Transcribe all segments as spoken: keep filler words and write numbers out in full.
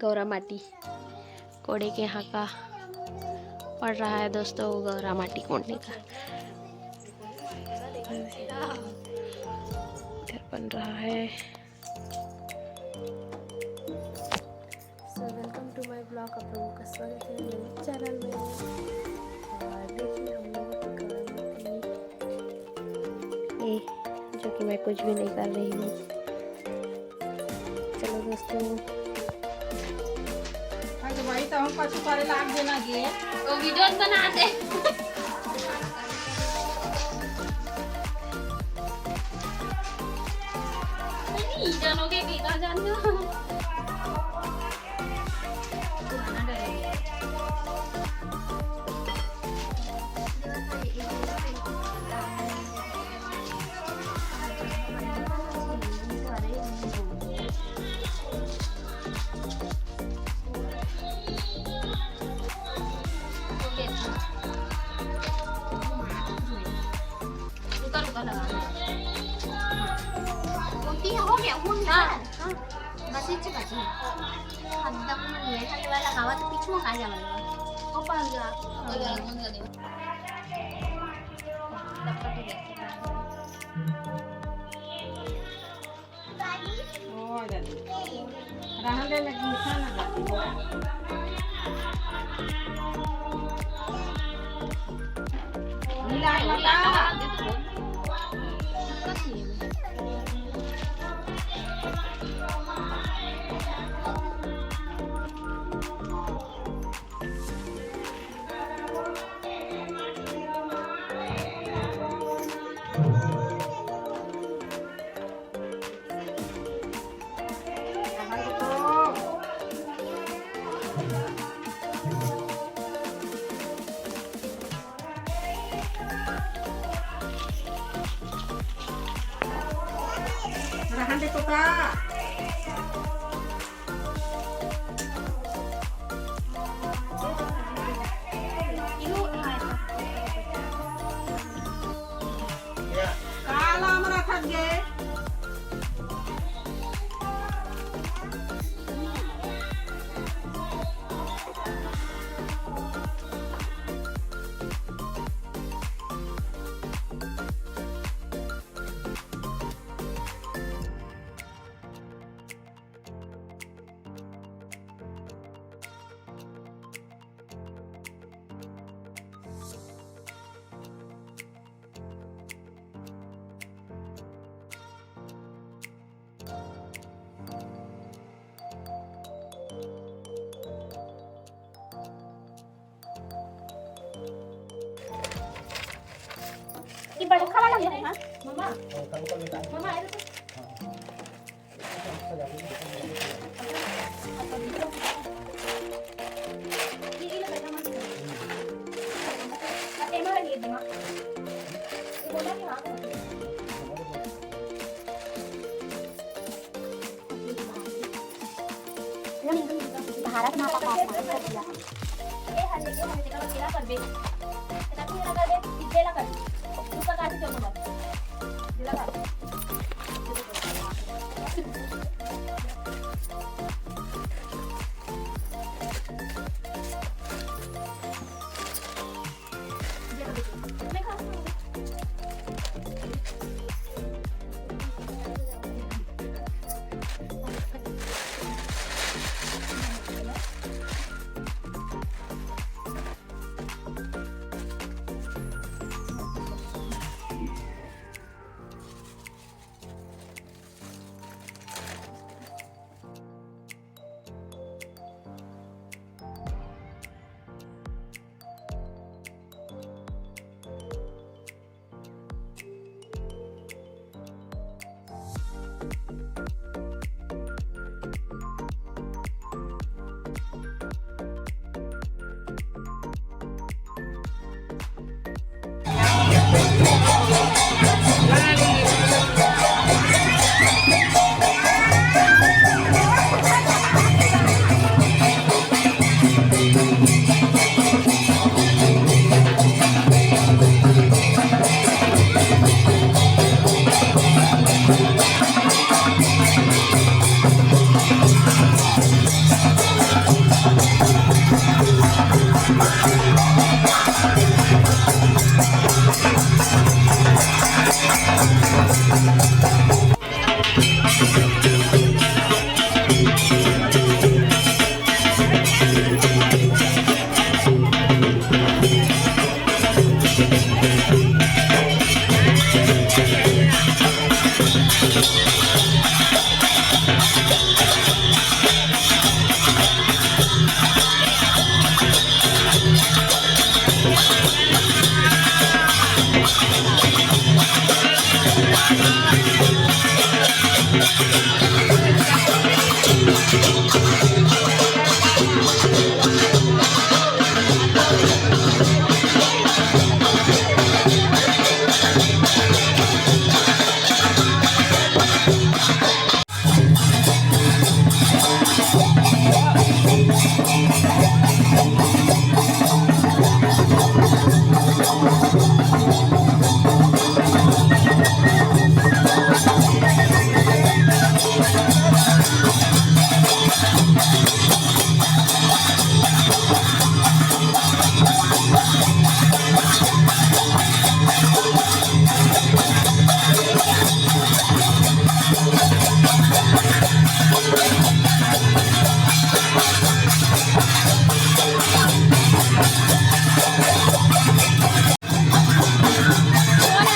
गौरा माटी कोड़े के यहाँ का पड़ रहा है दोस्तों, गौरा माटी कोड़ने का। घर बन रहा है। So welcome to my vlog। आप लोगों का स्वागत है मेरे चैनल में। और देखिए हम लोगों की गौरा माटी, ये जो कि मैं कुछ भी नहीं कर रही हूँ। चलो दोस्तों, हाँ तो भाई, तो हम कछु करे लाग देना गे। तो वीडियोस बना दे। नहीं, जानोगे कि कहाँ जानते हो? रुका, रुका, लगा लो। हाँ। हो गया, हो गया। हाँ, हाँ। बस इच्छा बची है। अब तक मैं ये खाली वाला हवा तो पीछू में आ जावा लगा। वो पास जा। रहन दे, मैं गुस्सा न कर। मिला के बता। रहन दे तोता। काला हमरा खत गे। ये बड़का वाला है ना? मम्मा। मम्मा, आए तो। भारत माता का अपमान कर दिया।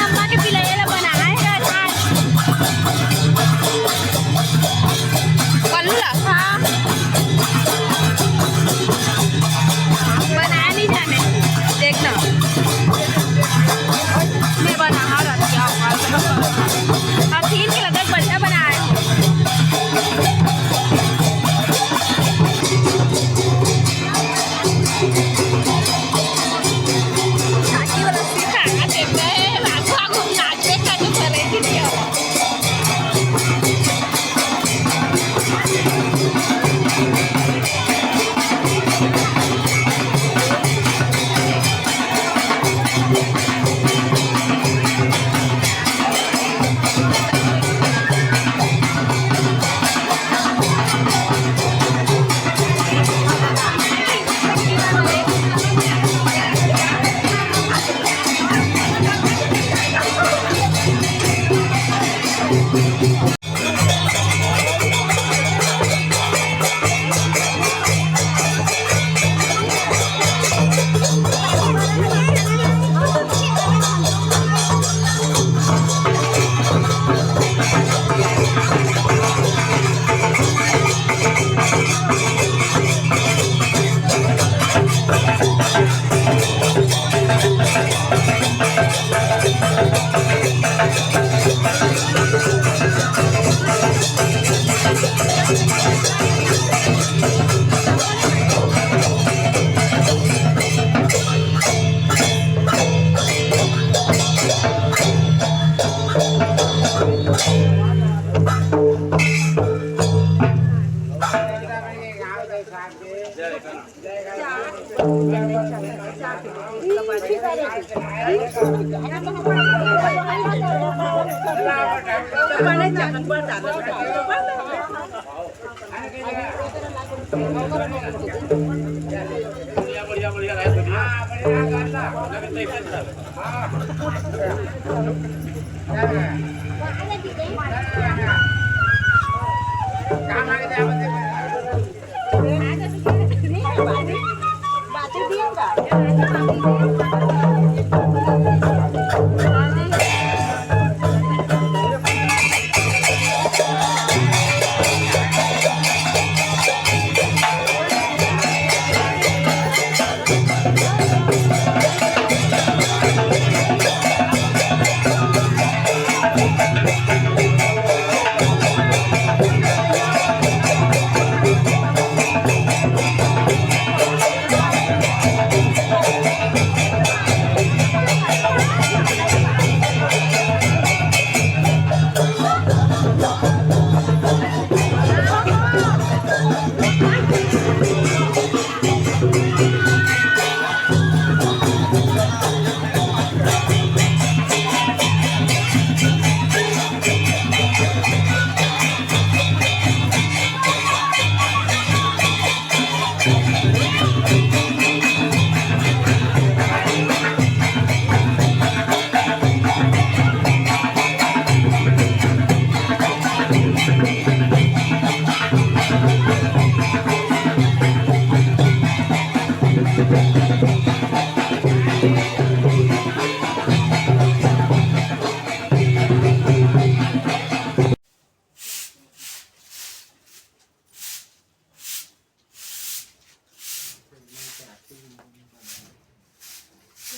अम्मा के पिलैया ला बनाए हे आज। पल्लू ला? हाँ। बनाए नहीं जाने। देखना। मैं बना, हाँ, रख दिया होगा। हाँ, खीर के लगत बढ़िया बनाए।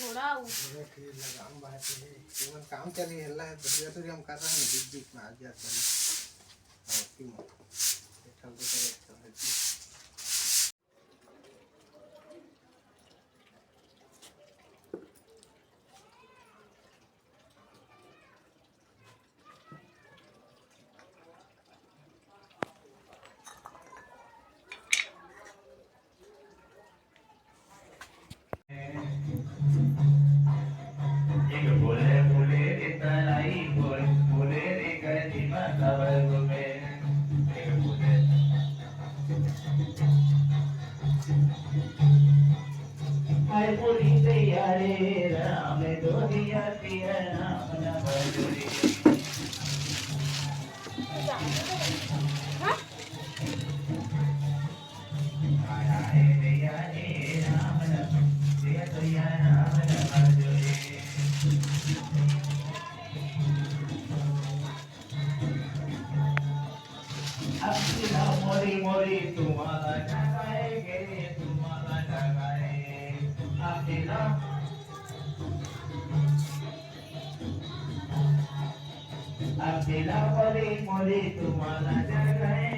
घोड़ा उ- घोड़ा के लगाम बांधे हे। तेमन काम चली हल्ला है, बढ़िया से हम कर रहे हैं, बीच बीच में आ जाता है। और क्यों? एक साल तो करे, एक साल है।